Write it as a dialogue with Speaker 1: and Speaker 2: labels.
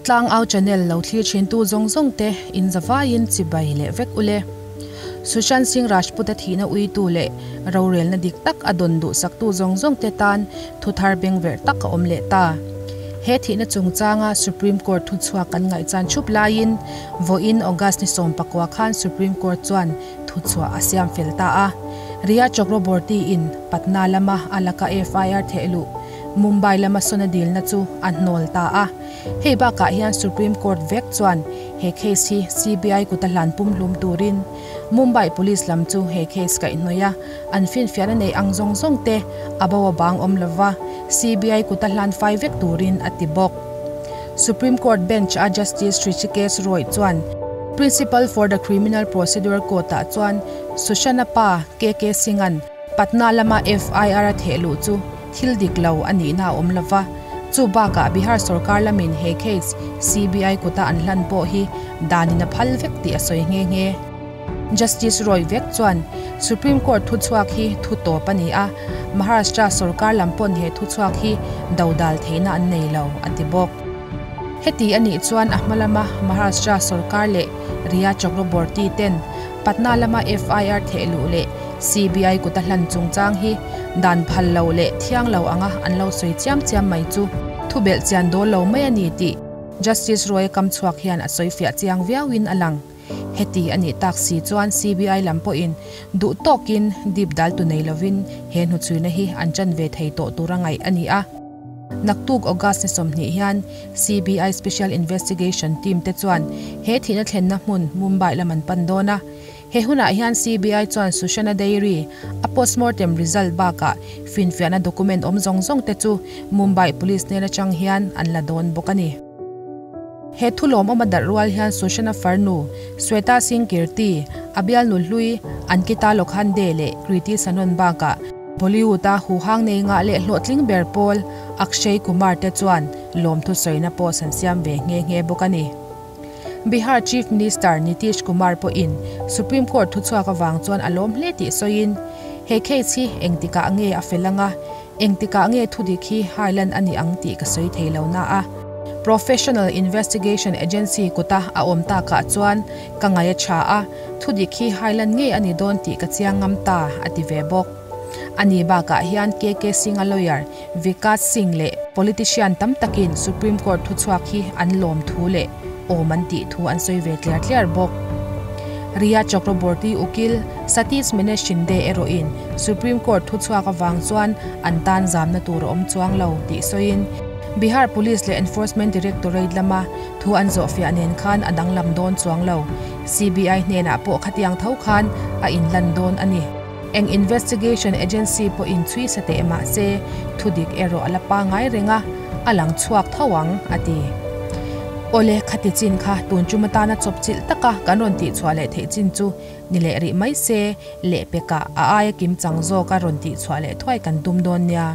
Speaker 1: Tlangau channel lo thlir thintu zawng zawng te in zavaiin chibai leh vek ule. Sushant Singh Rajput-a thihna uitu leh rorelna dik tak a dawn duhsaktu zawng zawng te tan thuthar bengverh tak a awm leh ta. He thihna chungchanga Supreme Court thuchhuak kan ngaihchan thup laiin vawiin August ni 19 khan Supreme Court chuan thuchhuah a siam fel ta a. Rhea Chakraborty-in Patna lama a laka FIR thehluh Mumbai lama sawn a dilna chu a hnawl ta a. Hei bakah hian Supreme Court vek chuan he case hi CBI kuta hlan pumhlum turin Mumbai Police lam chu he case kaihhnawih a, an finfiahna neih ang zawng zawng te a bo a bang awm lova CBI kuta hlan fai vek turin a ti bawk. Supreme Court Bench a Justice Hrishikesh Roy chuan Principle for the Criminal Procedure Code-ah chuan Sushant-a pa KK Singh-a'n Patna lama FIR a thehluh chu thil dik lo a nihna a awm lova, chu bakah Bihar sorkar lamin he case CBI kuta an hlan pawh hi danin a phal vek tih a sawi nghe nghe. Justice Roy vek chuan Supreme Court thuchhuak hi thu tawp a ni a, Maharashtra sorkar lam pawn he thuchhuak hi dodal theihna an nei lo, a ti bawk. Heti a nih chuan a hma lama Maharashtra sorkar leh Rhea Chakraborty ten Patna lama FIR thehluh leh CBI kuta hlan chungchang hi dan phal lo leh thiang lo anga an lo sawi chiam chiam mai chu thubelh chian dawl lo mai a ni tih Justice Roy kam chhuak hian a sawi fiah chiang viauin a lang. Heti a nih tak si chuan CBI lam pawhin duh tawkin dip dal tu nei lovin he hnuchhuina hi an chan ve thei tawh tura ngaih a ni a. Naktuk August ni 20 hian CBI Special Investigation Team te chuan he thihna thlenna hmun Mumbai lam an pan dawn a. He hunah hian CBI chuan Sushant-a diary, a postmortem result bakah finfiahna document awm zawng zawng te chu Mumbai Police hnen atang hian an la dawn bawk a ni. He thu lawmawm a darh rual hian Sushant-a farnu Sweta Singh Kirti, a bialnu hlui Ankita Lokhande leh Kriti Sanon bakah Bollywood-a huhang nei ngah leh hlawhtling ber pawl Akshay Kumar te chuan lawmthu sawina post an siam ve nghe nghe bawk a ni. Bihar Chief Minister Nitish Kumar pawhin Supreme Court thuchhuak avang chuan a lawm hle tih sawiin, He case hi engtikah nge a fel anga, engtikah nge thudik hi hailan a ni ang tih ka sawi thei lo na a, Professional Investigation Agency kuta a awm takah chuan ka ngaih a tha a, thudik hi hailan ngei a ni dawn tih ka chiang ngam ta, a ti ve bawk. Ani bakah hian KK Singh-a lawyer Vikas Singh leh politician tam takin Supreme Court thuchhuak hi an lawm thu leh awm an tih thu an sawi ve tliar tliar bawk. Rhea Chakraborty ukil Satish Mene Shinde erawhin Supreme Court thuchhuak avang chuan an tan zamna tur a awm chuang lo tih sawiin Bihar Police leh Enforcement Directorate lama thu an zawhfiah nen khan a danglam dawn chuang lo. CBI hnenah pawh khatiang tho khan a inlan dawn a ni. Eng investigation agency pawhin chhui sa teh mah se, thudik erawh a la pangngai reng a, a lang chhuak tho ang, a ti. Awle, khati chin kha tun tum atana chawpchilh taka kan rawn tihchhuah leh theih chin chu ni leh rih mai se, lehpekah a aia kim chang zawka rawn tihchhuah leh thuai kan tum dawn nia.